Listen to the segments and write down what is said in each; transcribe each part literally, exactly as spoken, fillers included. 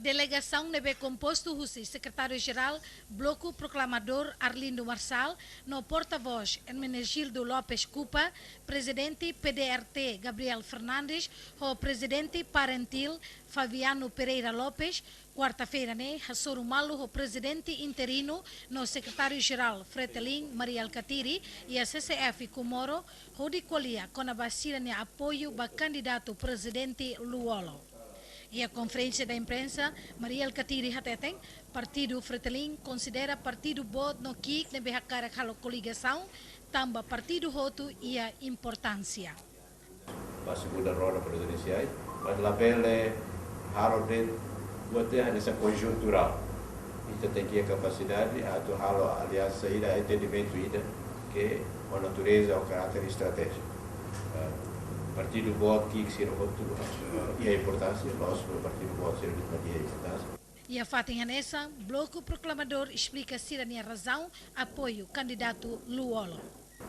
Delegasaun ne'ebé kompostu husi Sekretáriu Jerál Bloku Proklamadór Arlindo Marçal, no Portavós Hermenegildo Lopes Kupa, Prezidente P D R T Gabriel Fernandes, ho Prezidente Parentil Fabiano Pereira Lopes, kuarta-feira ne'e hasoru malu ho Prezidente Interinu no Sekretáriu Jerál Fretilin Mari Alkatiri iha C C F Comoro, hodi ko'alia kona-ba sira-nia apoiu ba kandidatu Prezidente Lú-Olo. Iha konferénsia da imprensa, Mari Alkatiri hateten, Partidu Fretilin konsidera partidu boot no ki'ik ne'ebé hakarak halo koligasaun, tanba partidu hotu iha importánsia. Ba segunda ronda prezidensiál, mas labele halo de'it buat ida hanesan konjunturál. Ita tenke iha kapasidade atu halo aliansa ida, entendimentu ida ke ho natureza ho karáter estratéjiku. Ah, partidu boot ki'ik sira hotu, ah, iha importánsia, la'ós partidu boot sira de'it mak iha importánsia. Iha fatin hanesan, Bloku Proklamadór esplika sira-nia razaun apoiu kandidatu Lú-Olo.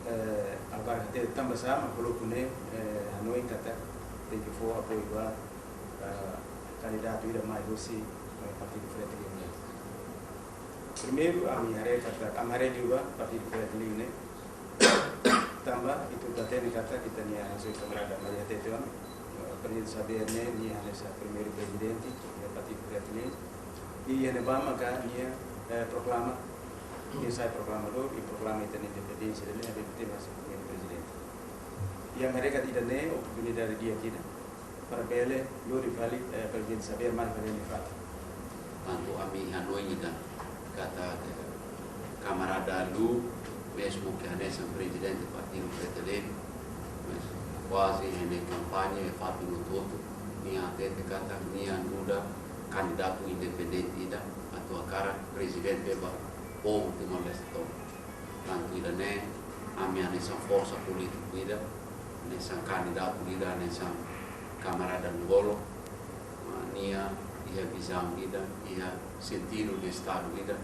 Eh, agora hatete tanba sá mak bloku ne'e, eh, hanoin katak tenke fó apoiu ba, eh, kandidatu ida mai husi, eh, Partidu Fretilin nian. Primeiru, ami haree katak, ami haree liu ba Partidu Fretilin ne'e, tanba ita hatene katak ita-nia hanesan kamarada Mari hatete ona, eh, Prezidente Xavier ne'e, nia hanesan primeiru prezidente, eh, Partidu Fretilin. I iha ne'ebá maka nia, eh, proklama, nia sai proklamadór, i proklama ita-nia independénsia, nia depois nia sai primeiru prezidente. I ami haree katak ida-ne'e oportunidade di'ak ida para bele lori fali, eh, Prezidente Xavier mai fali nia fatin. Tantu ami hanoin ida katak, eh, kamarada Lú, mezmu ke hanesan Prezidente Partidu Fretilin, mas kuaze iha nia kampaña iha fatin hotu-hotu, nia hatete katak nia nu'udar kandidatu independente ida atu hakarak prezidente ba povu Timor-Leste tomak. Tantu ida-ne'e, ami hanesan forsa polítiku ida, hanesan kandidatu ida, hanesan kamarada Lú-Olo, nia iha vizaun ida, iha sentidu de Estadu ida,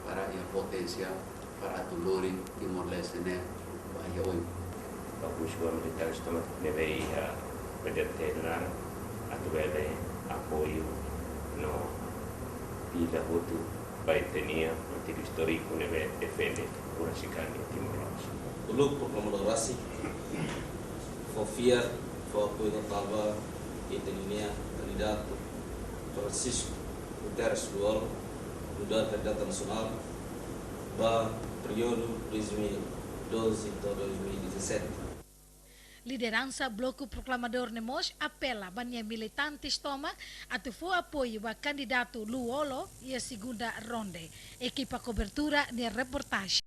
para iha poténsia para atu lori Timor-Leste ne'e ba iha oin. Ba husu ba militante tomak ne'ebé iha P D R T laran atu bele apoiu no pila hotu ba ita-nia partidu istóriku ne'ebé defende oras i kani Timor-Leste. Uluk proklamadór rasik fó fiar, fó apoiu totál ba ita-nia kandidatu Francisco Guterres Lú-Olo, nu'udar kandidatu nasionál ba períodu dois mil e doze to'o dois mil e dezassete. Lideransa Bloku Proklamadór ne'e mós apela ba nia militantes tomak atu fó apoiu ba kandidatu Lú-Olo iha segunda ronde. Ekipa kobertura nia reportajen.